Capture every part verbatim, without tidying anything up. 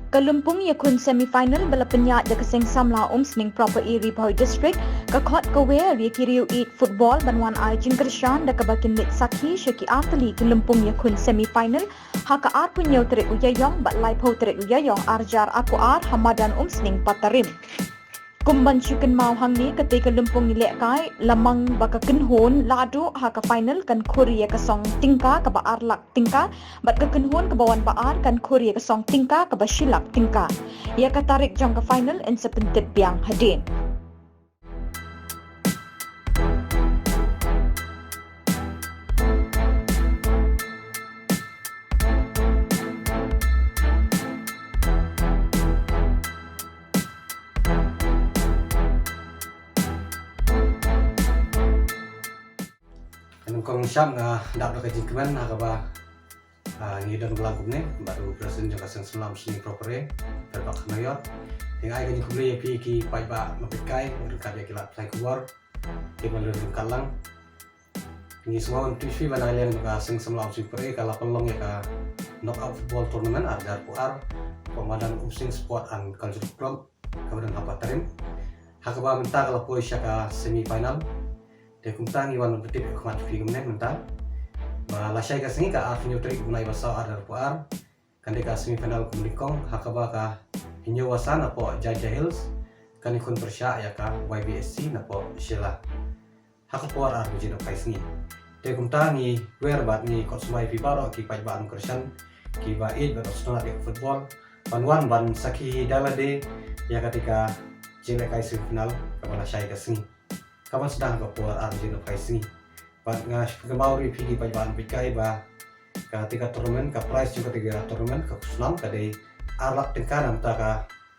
Ka lympung ïakhun semi final ba la pynïaid da ka Seng Samla Umsning Proper Area Ri Bhoi District, ka khot ka wer ïa ki riew ïeit football ban wan ai jingkyrshan da kaba kin leit sakhi sha ki artylli ki lympung ïakhun semi final ha ka arphew hynñiew tarik u Ïaïong bad laiphew tarik u Ïaïong arhajar arphew ar ha madan Umsning Patarim. Kum ban shu kynmaw hangne, katei ka lympung ïalehkai la mang ba ka kynhun lahduh ha ka final kan khur ïa ka song tyngka kaba ar lak tyngka bad ka kynhun kaba wan ba ar kan khur ïa ka song tyngka kaba shi lak tyngka. Ïa ka tarik jong ka final yn sa pyntip biang hadien. Nyngkong shuh nga dap da ka jingkmen ha kaba, ah, ngi don blang kumne bad u president jong ka Seng Samla Umsning Proper Area, Bah Kharnoior. Te nga ai ka jingkhublei ïa phi ki paidbah nongpeitkai ryngkat ïa ki lad pathai khubor kiba la ryngkat lang. Ngi sngewbha ban tip shuh ba na liang jong ka Seng Samla Umsning Proper Area ka la pynlong ïa ka knockout football tournament arhajar arphew ar hapoh madan Umsning Sport and Cultural Club kaba don ha Patarim, ha kaba mynta ka la poi sha ka semi final. Te kumta ngi wan ban pyntip ïa ka khmat jong phi kumne mynta ba lashai ka sngi, ka arphew hynñiew tarik u bnai ba saw arhajar arphew ar, kan dei ka semi final kumne nyngkong ha kaba ka Hynñiewbasa napoh Jaintia Hills kan ïakhun pyrshah ïa ka Y B S C napoh Shella ha ka por ar baje nohphai sngi. Te kumta ngi wer bad ngi khot sngewbha ïa phi baroh ki paidbah nongkyrshan kiba ïeit bad ba sngewtynnat ïa ka football ban wan ban sakhi da lade ïa katei ka jinglehkai semi final kaba lashai ka sngi, kaban sdang ha ka por ar baje nohphai sngi. Bad nga sngewbha ïa phi ki paidbah nongpeitkai ba katei ka tournament, ka prize jong katei ka tournament, ka khusnam ka dei ar lak tyngka na bynta ka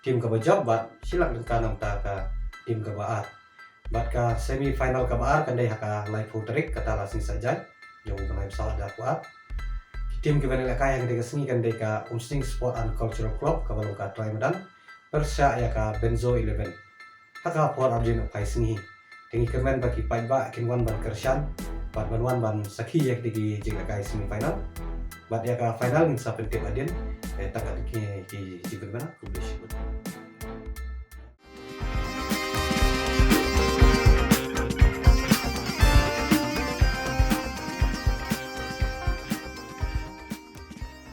team kaba jop bad shi lak tyngka na bynta ka team kaba ar. Bad ka semi final kaba ar kan dei ha ka laiphew tarik, kata la sngi Saitjaiñ jong u bnai ba saw arhajar arphew ar. Ki team kiban ïalehkai ha katei ka sngi kan dei ka Umsning Sport and Cultural Club kaba long ka trai madan pyrshah ïa ka Benzo Eleven ha ka por ar baje nohphai sngi. Te ngi kyrmen ba ki paidbah kin wan ban kyrshan bad ban wan ban sakhi ïa katei ki jinglehkai semi final. Bad ïa ka final ngin sa pyntip hadien, eh, tang katei ki, ki jingkyrmen. Khublei shibun.